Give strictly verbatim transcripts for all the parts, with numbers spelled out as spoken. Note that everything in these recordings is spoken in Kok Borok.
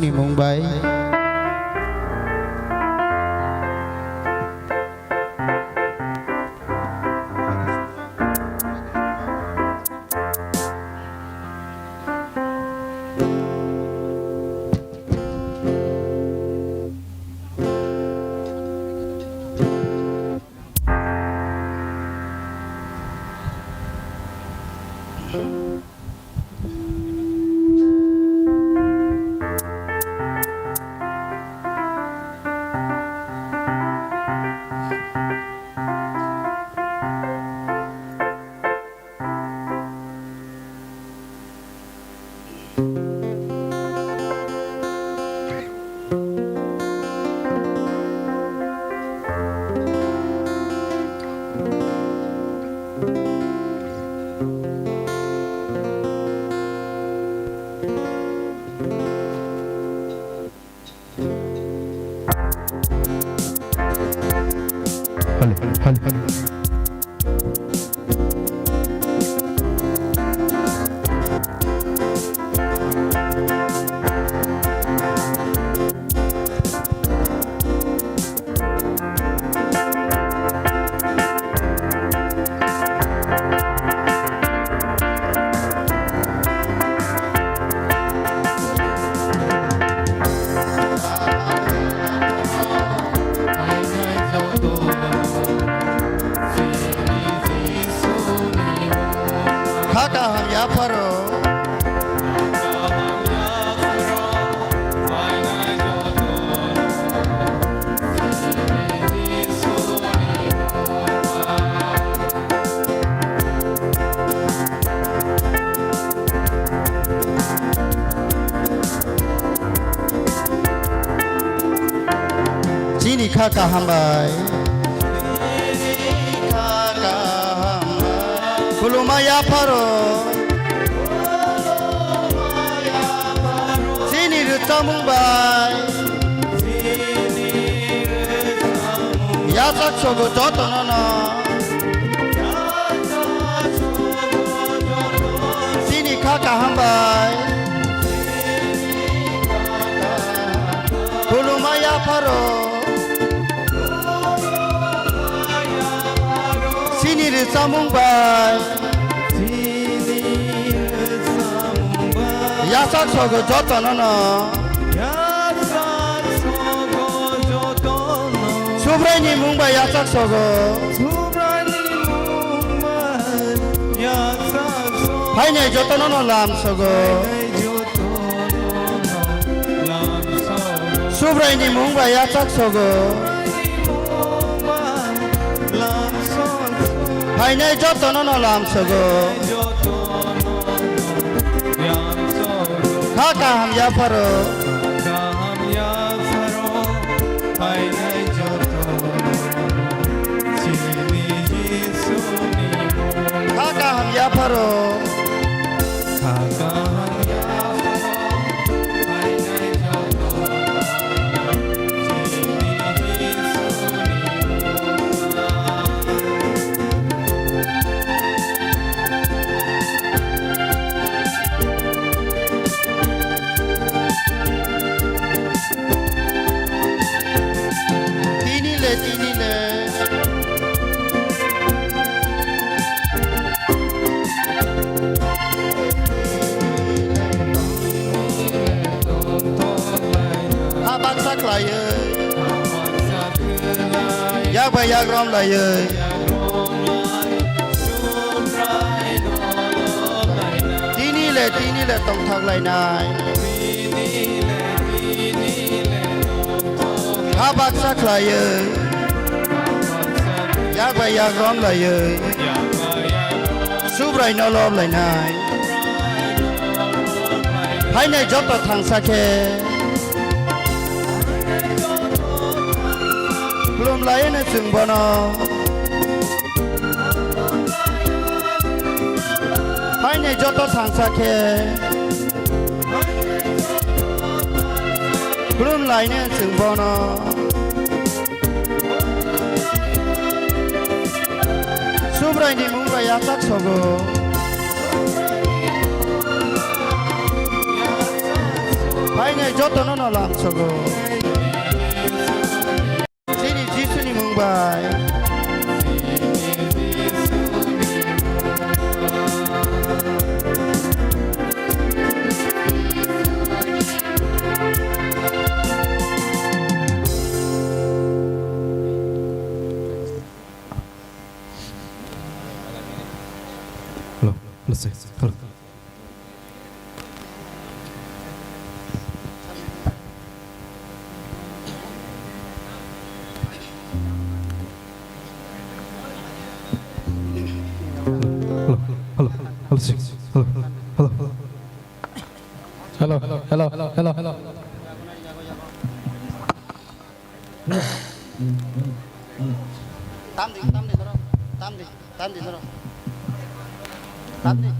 ni mung bai. Hale, hale, hale. Kha kaham yapharo. Chini kha kaham bai. Khuluma yapharo. Chini rwchapmung bai. Yachak sogo jotono no. Chini kha kaham bai. Khuluma yapharo. Chini rwchapmung bai. Yachak sogo jotono no. Subraini mung bai yachak sogo. Phainai jotono no lam sogo. Subraini mung bai yachak sogo. Phainai jotono no lam sogo. Kha kaham yapharo. Kha kaham yapharo. Tini le, tini le. Ha baksa khlaiwi. Yak bai yak rom laiwi. Tini le, tini le tongthok lainai. Ha baksa khlaiwi. Yak bai yak rom laiwi. Subrai no lob lainai. Phainai joto thangsa khe. Khulum laino chwng bono. Phainai joto thangsa khe. Khulum laino chwng bono. Subraini mung bai yachak sogo. Phainai jotono no lamsogo. Chini Jisuni mung bai. Hello, hello, sir. Hello. Hello, hello, hello, sir. Hello, hello, hello. Hello, hello, hello, hello. Tam di, tam di, norok. Tam di, tam di, norok. Tam di.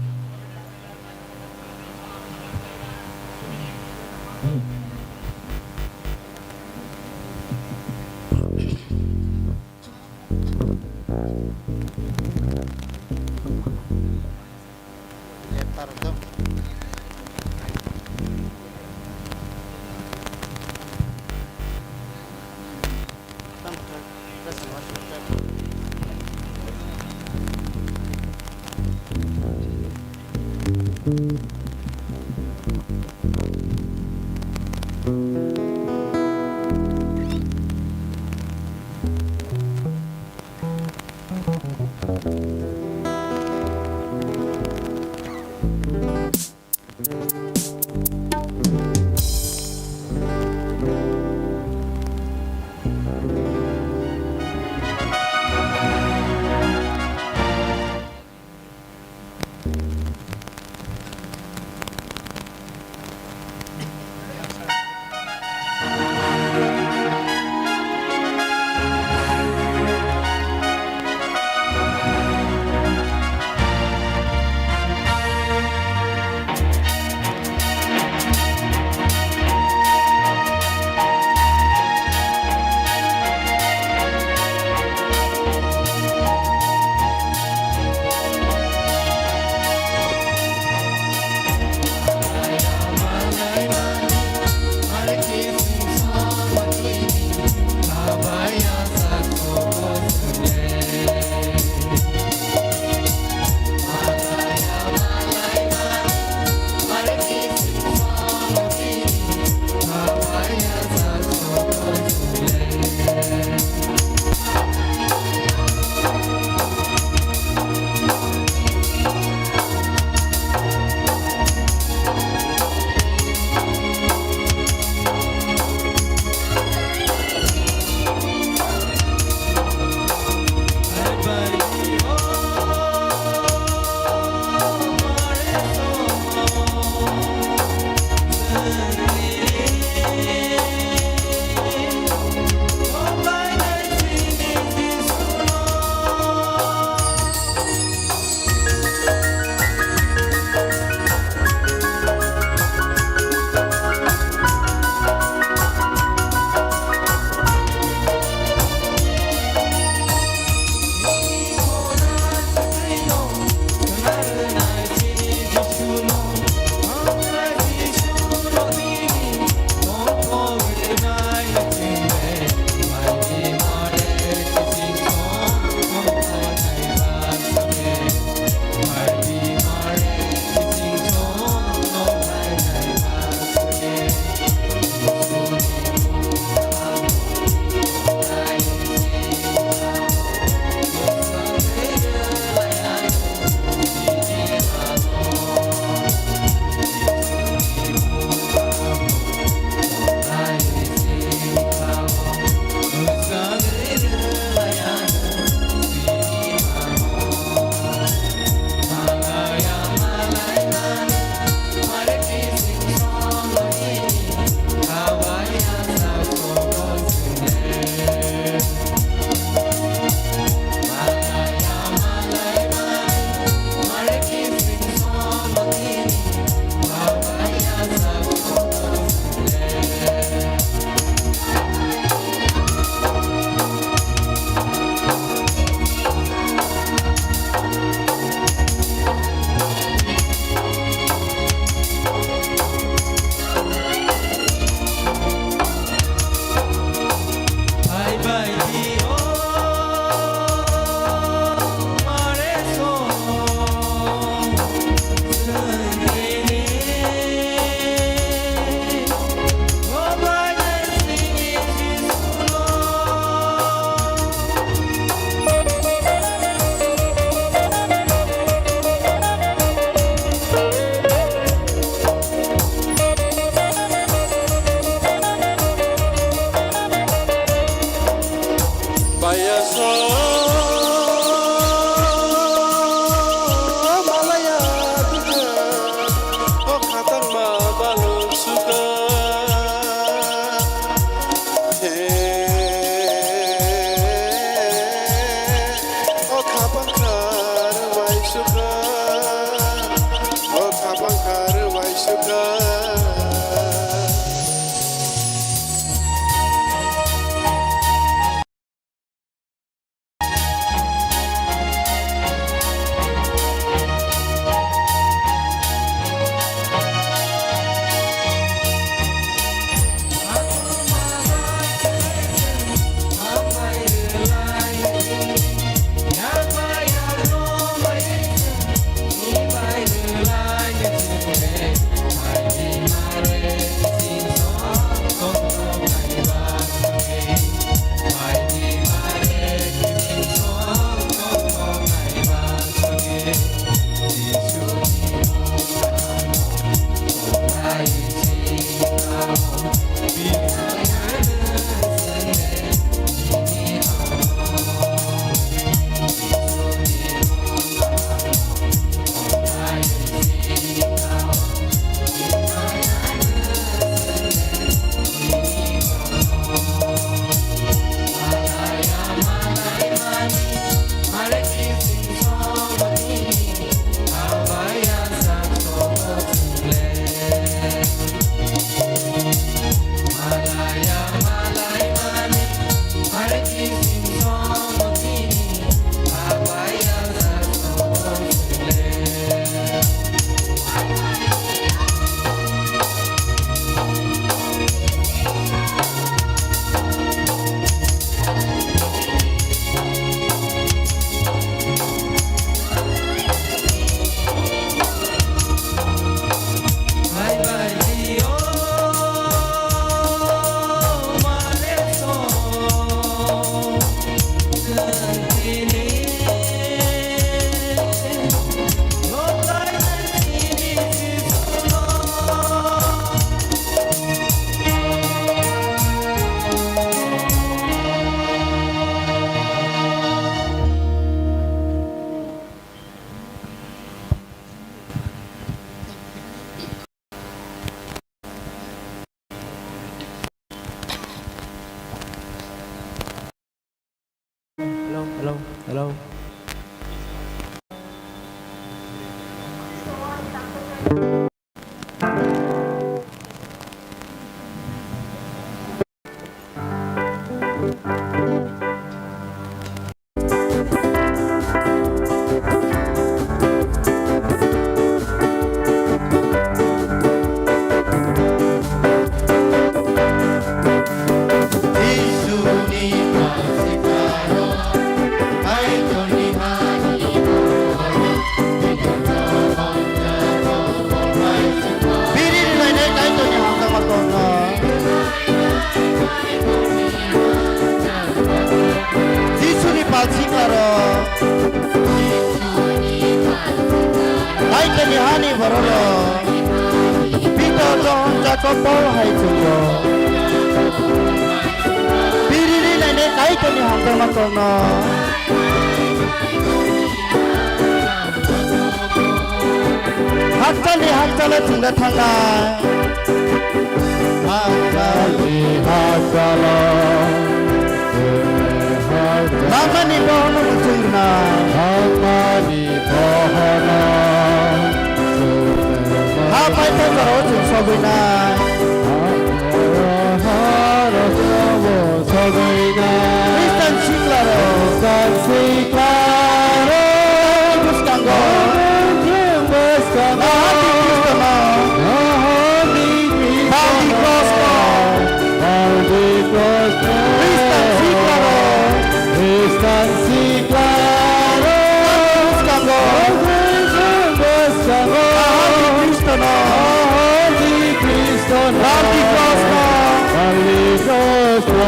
Hello, hello. Biri ri lainai Kaitorni hamjakma tongno. Jisuni pal siklarok. Kaitorni hani bororok. Pitor, Johon, Jakob, Paul hai chwngno. Biri ri lainai Kaitorni hamjakma tongno. Hakchalni hakchalo chwngno thangnai. Hakchalni hakchalo chwngno thangnai. Langmani bohono muchung rwnai. Langmani bohono chwngno thangnai. Ha paithago chwng sogwinai. Khristan siklarok. Khristan siklarok. Bwskango. Bwskango. Nahadi Khristono. Nahadi Khristono. Baldi krosno. Baldi krosno. Khristan siklarok. Khristan siklarok. Bwskango. Bwskango. Nahadi Khristono. Nahadi Khristono. Baldi krosno. Baldi krosno.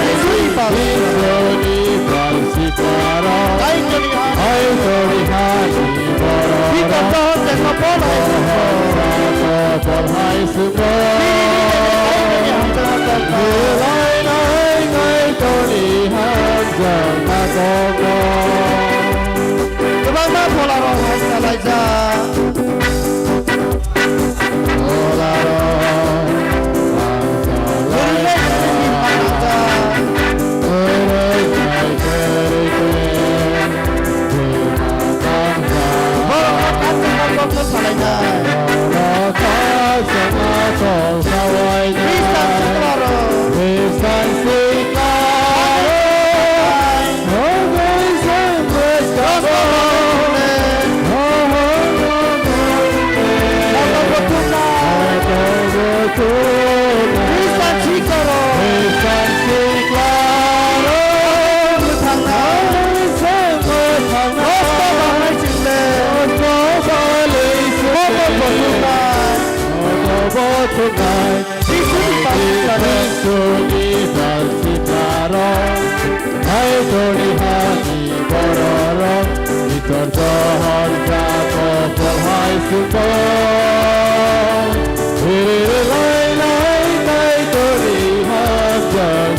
Jisuni pal. Jisuni pal siklarok. Kaitorni ha. Kaitorni hani bororok. Pitor, Johon, Jakob, Paul hai chwngno. Jakob, Paul hai chwngno. Biri ri lainai Kaitorni hamjakma tongno. Biri ri lainai Kaitorni hamjakma tongno. Kwbangma pholarok hai salaijak. Jisuni pal siklarok. Kaitorni hani bororok, Pitor, Johon, Jakob, Paul hai chwngno. Biri ri lainai Kaitorni hamjakma.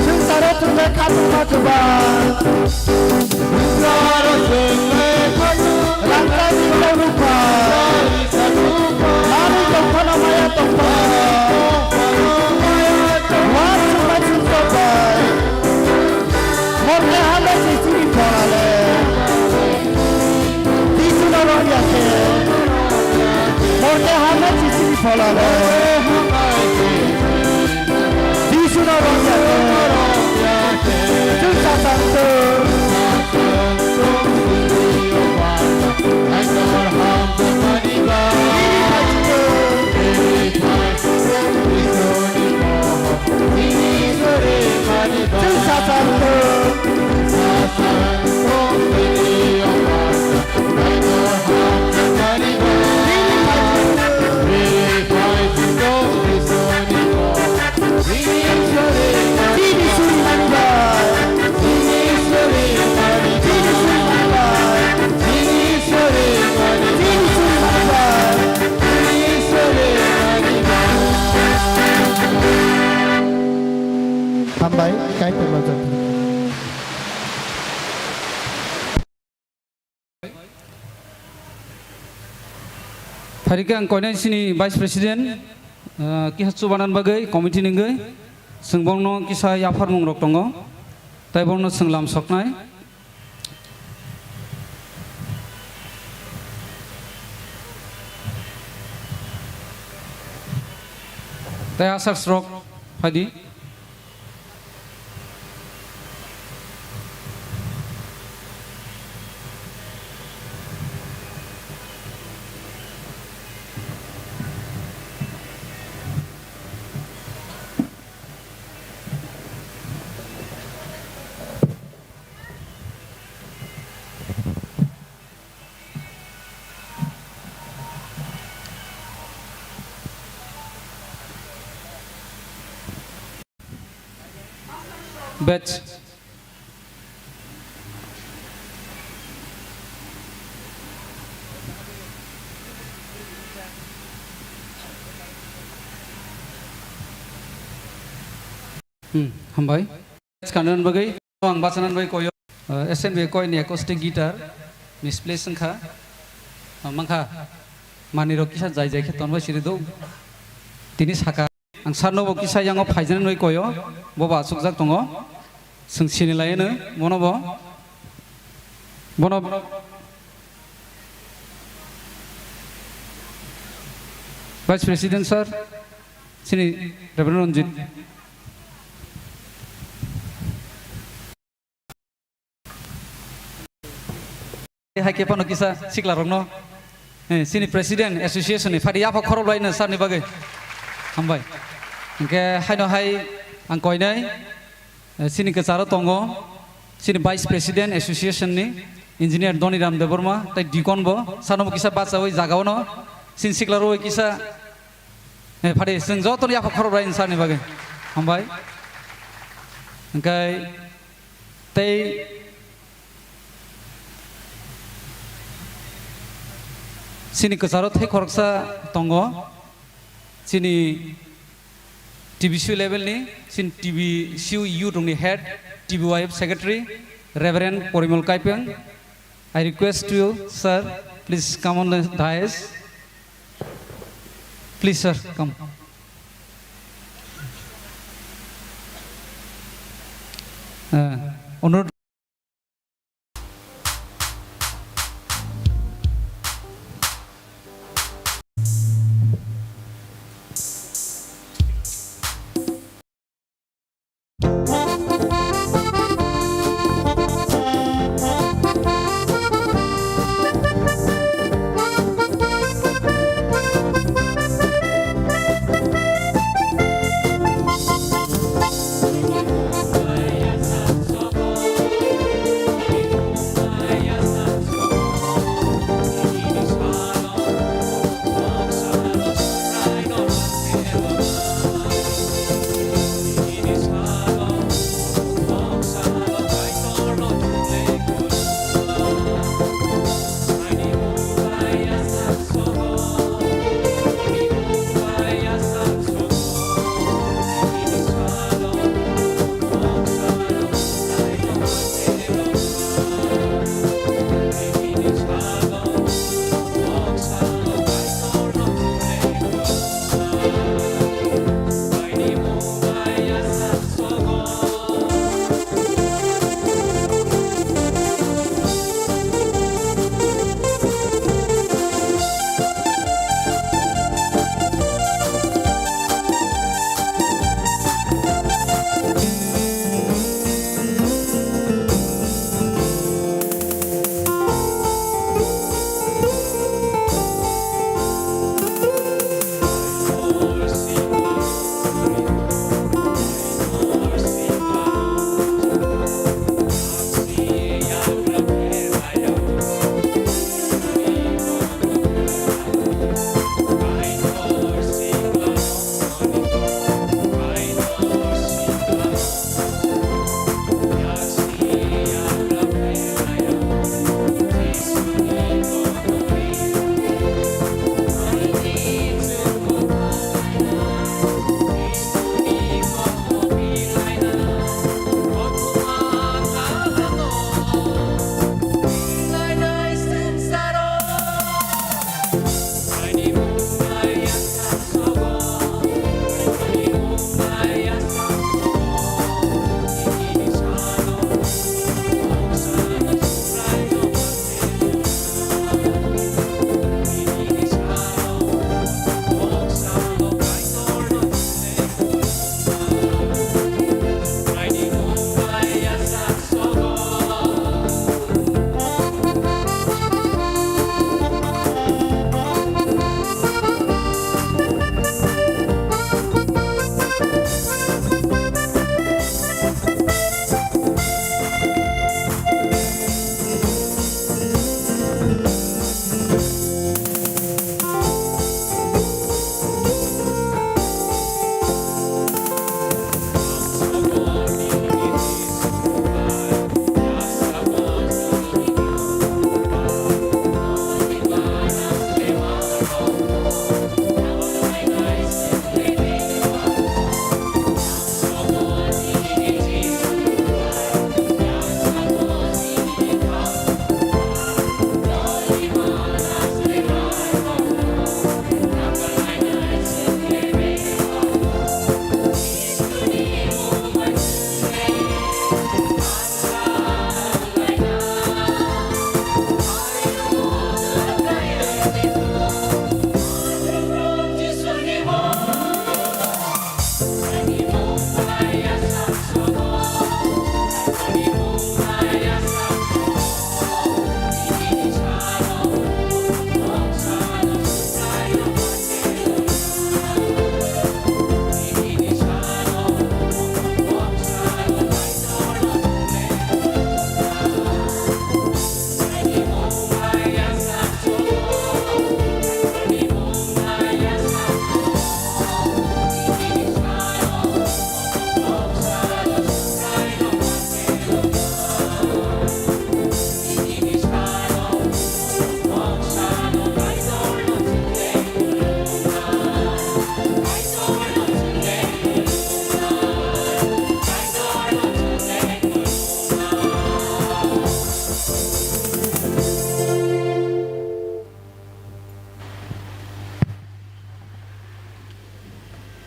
Swngcharo tongnai khatungma kwbang. Rangchak rikchak rukha. Manwi tongphano maya tongphano. Uansukma chwng tongbai. Morke hamya se chini pholale. Jisuno romya khe. Morke hamya se chini pholale. Jisuno romya khe. Chwng chasang tong. Hambai, Kaitor rojak. Phaikhe ang koinai sini Vice President, ah, kisa chubanan bagwi committee ni wngwi chwng bongno kisa yapharmung rok tongo, tai bongno chwng lam soknai. Tai asar srok phaidi. Batch. Hmm, hambai. Kanun bagwi ang bachanan bai koyo. Uh, S N B koi ni acoustic guitar ni place wngkha. Uh, mangkha manwi rok kisa jai jai khe tonbai siri do. Tini saka ang sar no bo kisa yango phaijanan bai koyo. Bo ba asukjak tongo. Swng sini lai no bono bo. Bono Vice President sir, sini Reverend Ranjit. Hai khe phano kisa sikla rokno, eh, sini President Association ni phadi yapha khorok lai no sir ni bagwi. Hambai. Hingke haino hai ang koinai, eh, sini kwcharo tongo, sini Vice President Association ni Engineer Doniram Debbarma, tai Deacon bo, sano bo kisa bachawi jaga ono, sini sikla rok kisa, eh, phadi chwng joto ni yapha khorok lai sir ni bagwi. Hambai. Hingke tei Chini kwcharo thai khoroksa tongo, chini T B C U level ni, chini T B C U youth rokni head, T B Y F secretary, Reverend Porimol Kaipeng. I request you, sir, please come on the dais. Please, sir, come. Uh, অনুরোধ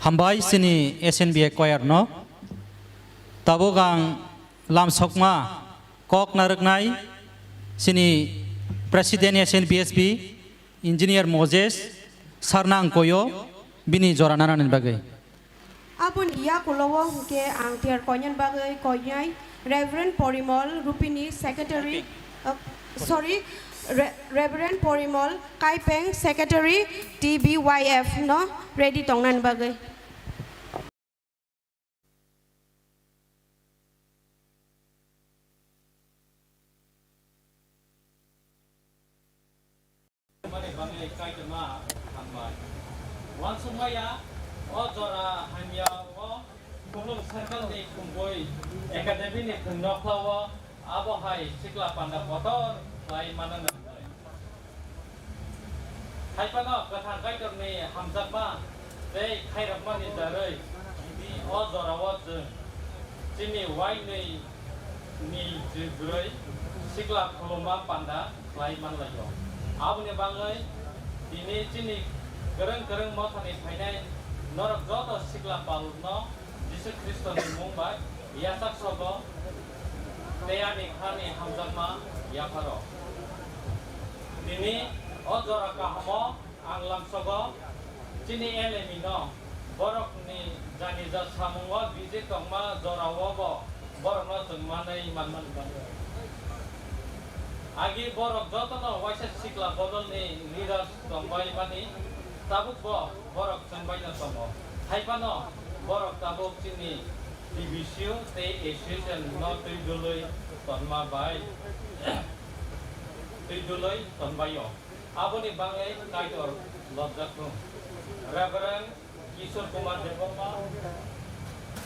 Hambai chini S N B A choir no. Tabuk ang lamsokma kok narwknai chini President S N B S B Engineer Moses sir no ang koyo bini jora nanani bagwi. Aboni yakulo o hwnkhe ang tiyar koinani bagwi koinai Reverend Porimol Rupini Secretary, uh, sorry, Re-, Reverend Porimol Kaipeng Secretary T B Y F no ready tongnani bagwi. Mani bangwi kaitoma hambai. Uansukmaya o jora hamya o Khumlung circle ni Khumgwi Academy ni khwng nokla o abo hai sikla panda kotor khlai mano nangnai. Hai phano kwthang Kaitorni hamjakma tei khairokmani darwi o jorao chwng chini uainwi ni bwrwi sikla khuluma panda khlai manlaio. Aboni bagwi tini chini kwrwng kwrwng mothani phainai norok joto sikla palno Jisu Khristoni mung bai yachak sogo tei ani khani hamjakma yapharo. Tini o jora kahamo ang lamsogo chini L M E no borokni janija samungo busy tongma jorao bo borokno chwng manwi manmani bagwi. Agi borok jotono waisa sikla bodolni leaders tongbai mani tabukbo borok chwngbaino tongo. Hai phano borok tabuk chini T B C U tei association no twi dului tonma bai twi dului tonbaio. Aboni bagwi Kaitor lobjak thung. Reverend Kishore Kumar Debbarma,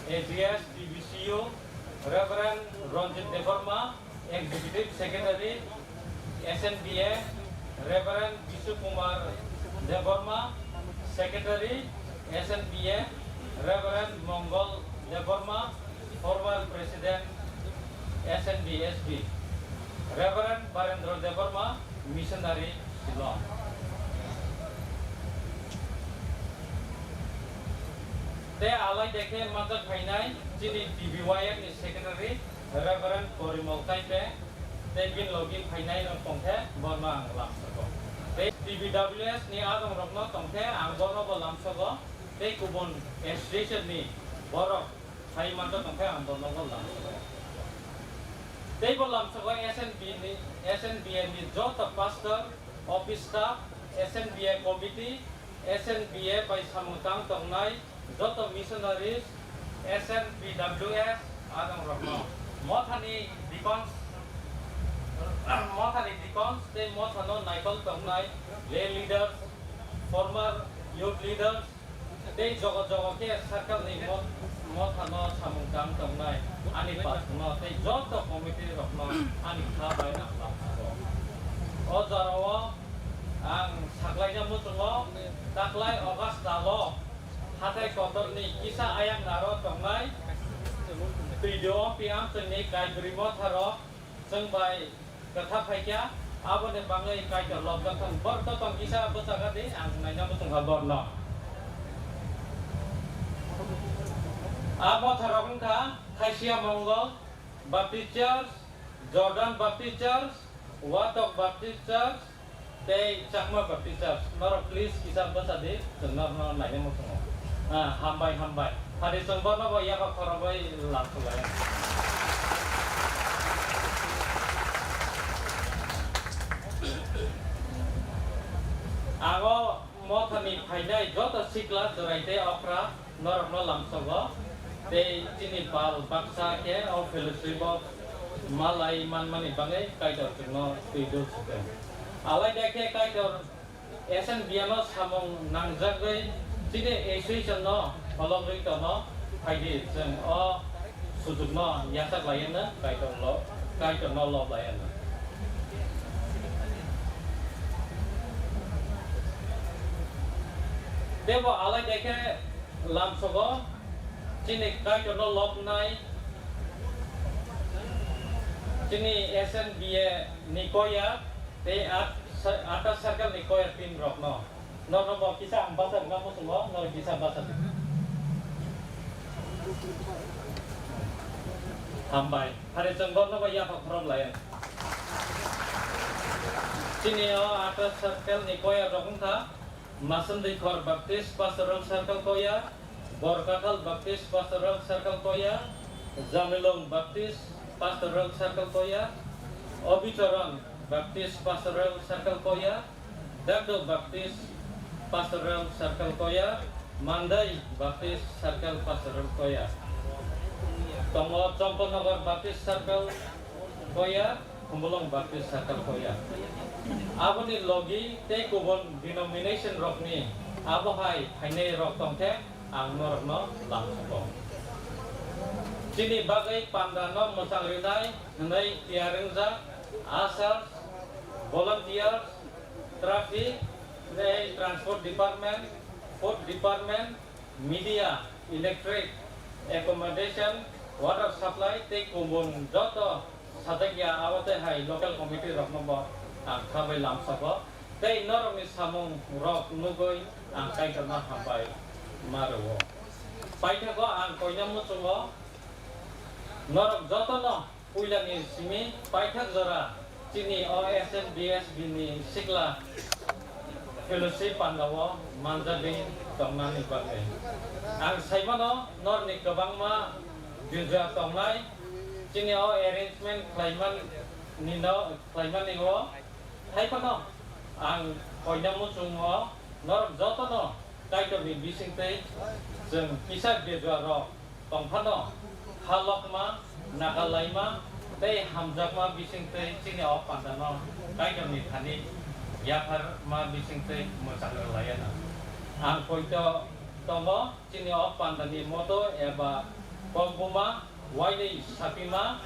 A G S T B C U, Reverend Ranjit Debbarma, Executive Secretary, S N B A, Reverend Bishu Kumar Debbarma, Secretary, S N B A, Reverend Mongol Debbarma, former President, S N B S B, Reverend Barendra Debbarma, Missionary, Shillong. Tei alai dekhe manjak phainai chini T B Y F ni Secretary, Reverend Porimol Kaipe, tei bini logi phainai rok tongkhe borno ang lamsogo. Tei T B W S ni adong rokno tongkhe ang borno bo lamsogo, tei kubun association ni borok phai manjak tongkhe ang borno bo lamsogo. Tei bo lamsogo S N B ni, S N B A ni joto pastor, office staff, S N B A committee, S N B A bai samung tang tongnai joto missionaries, S N P W S adong rokno, mothani deacons, mothani deacons tei mothano naikol tongnai lay leaders, former youth leaders, tei jogo jogo khe circle ni mo-, mothano samung tang tongnai ani pathakno tei joto committee rokno ani kha bai ang lamsogo. O jorao ang saklaina muchungo taklai August talo hathai kotorni kisa ayang naro tongnai P D O P amchwngni Kaibrwi motharo chwng bai kwtha phaikha, aboni bagwi Kaitor lobjak thung. Borok to tong kisa bwchaga di, ang naina muchungkha borno. A motharok wngkha Khaisiya Mongol Baptist Church, Jordan Baptist Church, Watok Baptist Church, tei Chakma Baptist Church, norok please kisa bwcha di, chwng norokno naina muchungo. Ah, hambai, hambai. Phadi chwng bono bo yapha khorogwi lamsoglaio. Ang o mothani phainai joto sikla chwrai tei okra norokno lamsogo, tei chini pal baksa khe o fellowship o malai manmani bagwi Kaitor chwngno twi dul sukha. Alai de khe Kaitor S N B A no samung nangjagwi chini association no hologwi tono phaidi, chwng o sujukno yachak laiya no Kaitor lo, Kaitor no lob laiya no. Tebo alai de khe lamsogo chini Kaitor no lobnai chini S N B A ni koya tei at-, ata circle ni koya team rokno. Norokno bo kisa ang basa rwna muchungo, norok kisa basa di. Hambai. Hari chwng borno bai yapha khorok lai. Chini o ato circle ni koya rok wngkha. Masundwi Khor Baptist Pastoral Circle Koya, Borkathal Baptist Pastoral Circle Koya, Jamilong Baptist Pastoral Circle Koya, Obicharan Baptist Pastoral Circle Koya, Dakdo Baptist Pastoral Circle Koya, Mandai Baptist Circle Pastoral Koya, tongo Chomponagar Baptist Circle Koya, Khumulwng Baptist Circle Koya. Aboni logi tei kubun denomination rokni abo hai phainai rok tongkhe ang norokno lamsuko. Chini bagwi panda no mwchang rinai hwnwi tiyar wngjak ushers, volunteers, traffic, tei transport department, food department, media, electric, accommodation, water supply tei kubun joto sajak ya abo tei hai local committee rokno bo ang khabai lamsako tei norokni samung rok nugwi ang Kaitorno hambai ma rwo. Paithago ang koina muchungo norok jotono puilani simi paithak jora chini o S N B S B ni sikla fellowship pandao manjagwi tongnani bagwi. Ang saimano norni kwbangma gilja tongnai chini o arrangement khlaimanino, khlaimani o. Haiphano ang koina muchungo norok jotono Kaitorni bisingtwi chwng kisa bejua rok tongphano kha lokma, naga laima tei hamjakma bisingtwi chini o pandano Kaitorni thani yapharma bisingtwi mwchang rwlaiano. Ang poito tongo chini o pandani moto eba kokbuma, wainwi sapima,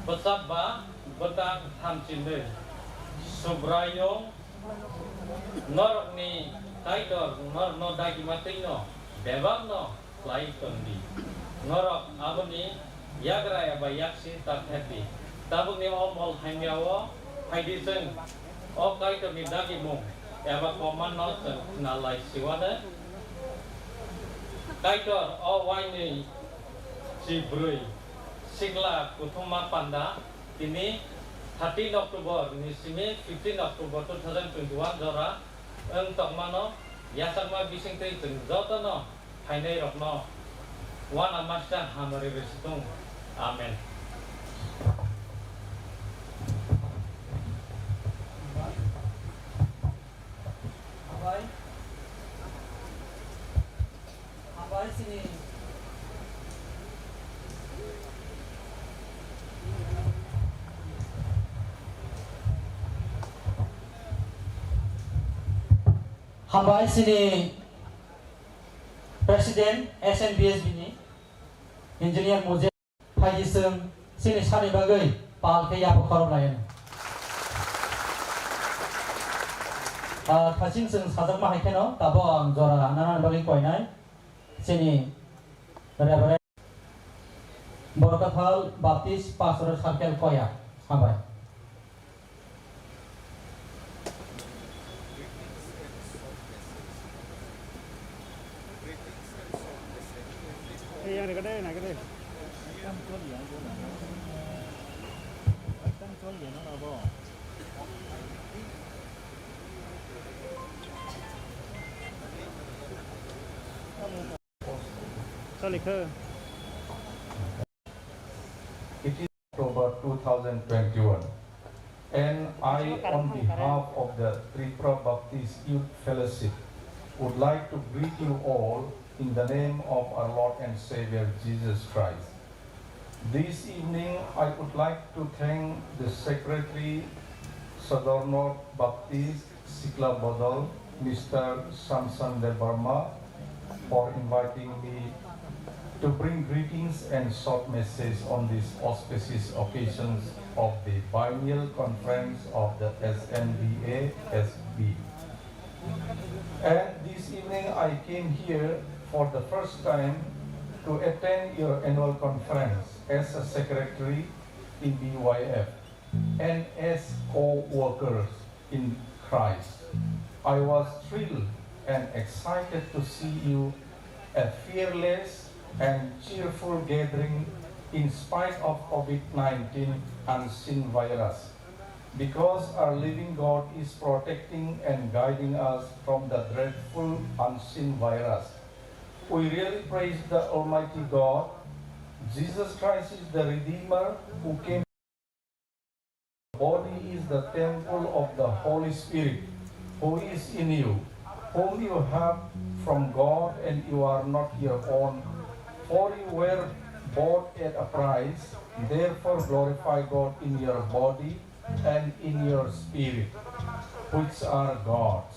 bwchap ba bwtang hamchinwi. Subraiyung norokni Kaitor norokno dagima twino bebakno khlai tongdi. Norok aboni yagra eba yaksi ta pherdi. Tabukni o mol hamyao phaidi chwng o Kaitorni dagimung eba komanno chwng khna lai siwano. Kaitor o wainwi chibrwi sikla kuthumma panda tini thirteen October ni simi fifteen October two thousand twenty-one jora wng tongmano yachakma bisingtwi chwng jotono phainairokno uanamascha hamari rwsitung. Amen. Abai. Abai sini. Hambai sini President S N B S B ni Engineer Mujib. Phaidi chwng chini sani bagwi pal khe yapha khorok lai. Ah, thaching chwng sajakma hai kheno tabuk ang jora nana bagwi koinai chini Reverend Borkathal Baptist Pastoral Circle Koya. Hambai. It is October two thousand twenty-one, and I, on behalf of the Tripura Baptist Youth Fellowship, would like to greet you all in the name of our Lord and Savior Jesus Christ. This evening, I would like to thank the Secretary, Sadar North Baptist Sikla Bodol, Mister Samson Debbarma, for inviting me to bring greetings and short message on these auspicious occasions of the biennial conference of the S N B A S B. And this evening I came here for the first time to attend your annual conference as a secretary in B Y F and as co-workers in Christ. I was thrilled and excited to see you, a fearless and cheerful gathering in spite of COVID nineteen unseen virus. Because our living God is protecting and guiding us from the dreadful unseen virus, we really praise the Almighty God. Jesus Christ is the Redeemer who came. Body is the temple of the Holy Spirit, who is in you, whom you have from God, and you are not your own. For you were bought at a price. Therefore glorify God in your body and in your spirit, which are God's.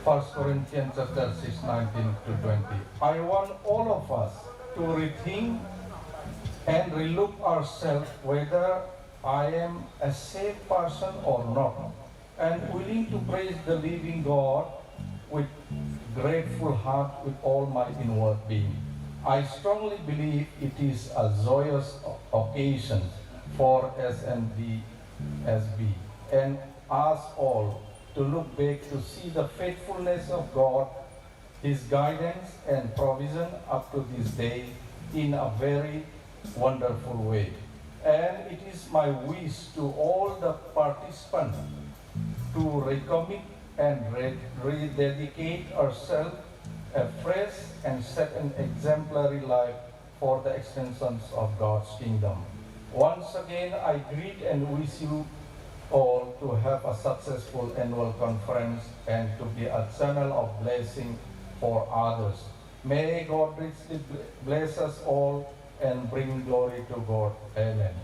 First Corinthians chapter six, nineteen to twenty. I want all of us to rethink and relook ourselves whether I am a saved person or not, and willing to praise the living God with grateful heart with all my inward being. I strongly believe it is a joyous o-, occasion for S N D S B and us all to look back to see the faithfulness of God, His guidance and provision up to this day in a very wonderful way. And it is my wish to all the participants to recommit and re-, rededicate ourselves afresh and set an exemplary life for the extensions of God's kingdom. Once again, I greet and wish you all to have a successful annual conference and to be a channel of blessing for others. May God richly bl-, bless us all and bring glory to God. Amen.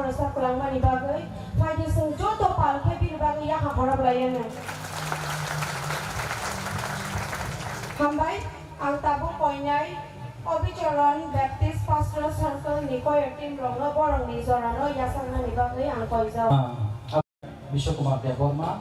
Sa kwlangmani bagwi phaidi chwng joto pal khe bini bagwi yakhang khorok lai anw. Hambai, ang tabuk koinai Obichoron Baptist Pastoral Circle ni choir team rokno borokni jorano yachaknani bagwi ang koijak. Ah, Biswakumar Debbarma.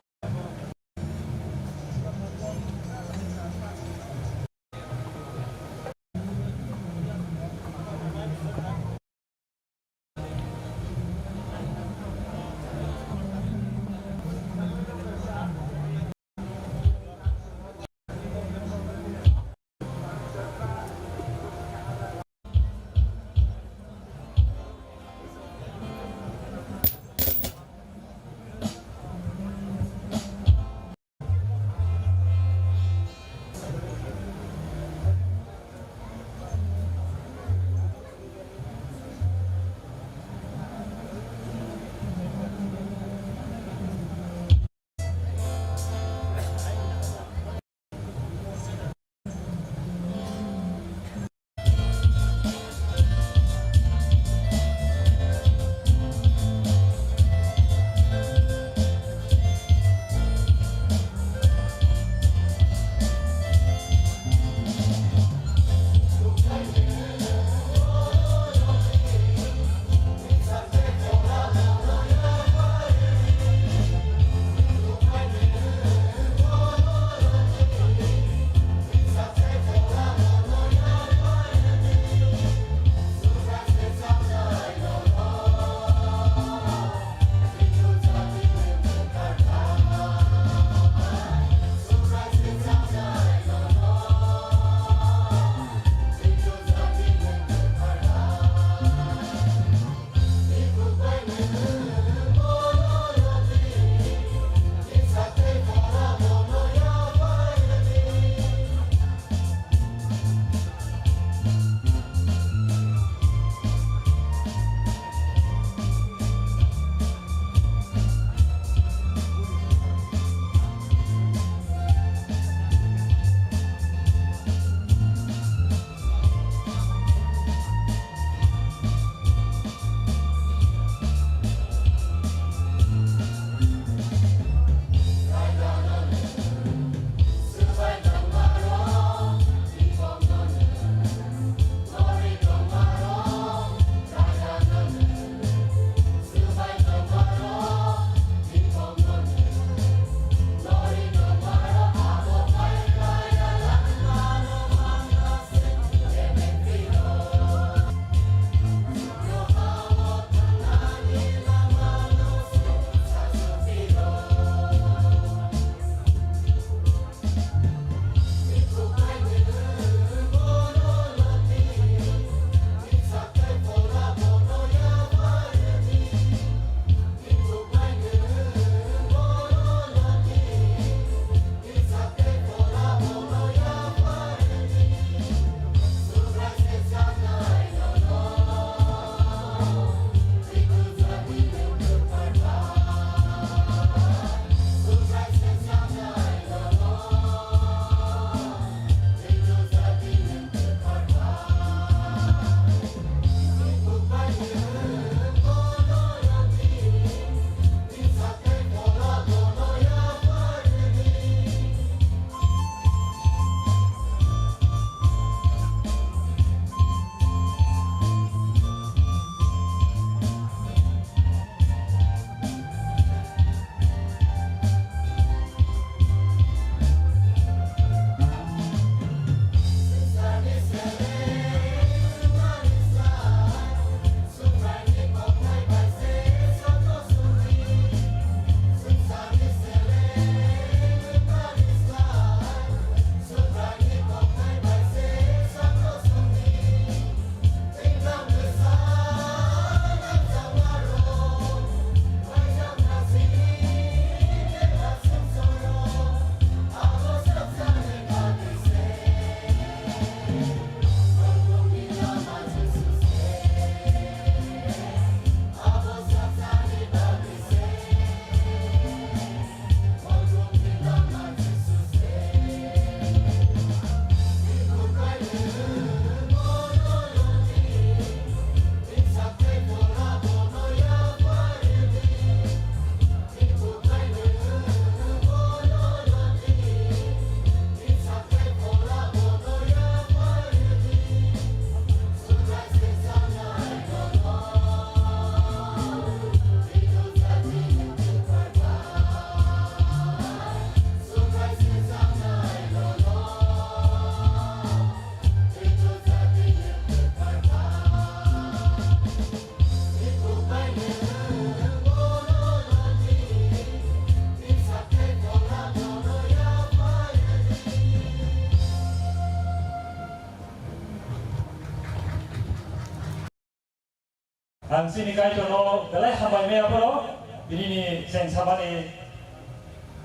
Ang chini Kaitorno belai hambai maya phoro, bini ni cheng samani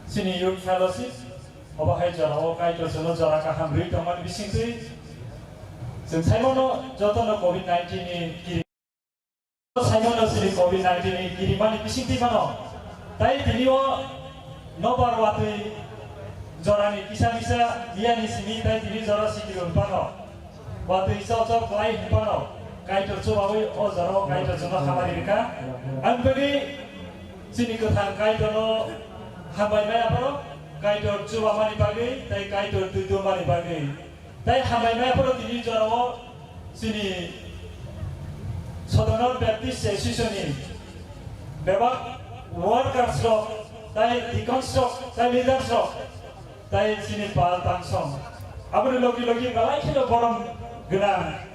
chini Youth Fellowship, obo hai jora o Kaitor chwngno jora kaham rwi tongmani bisingtwi. Chwng saimano jotono covid nineteen ni kiri, saimano chini covid nineteen ni kirimani bisingtwi mano. Tai tini o nobar watwi jorani kisa kisa miyani simi tai tini jora sikirwi phano. Watwi chok chok kwlai hinphano Kaitor chubawi o jorao Kaitor chwngno hamari rwkha. Ang bagwi chini kwthang Kaitorno hambai maya phoro, Kaitor chubamani bagwi tai Kaitor twi tongmani bagwi. Tai hambai maya phoro tini jorao chini Southern Baptist Association ni bebak workers rok, tai deacons rok, tai leaders rok, tai chini pal tangsong. Aboni logi logi belai kheno borom gwnang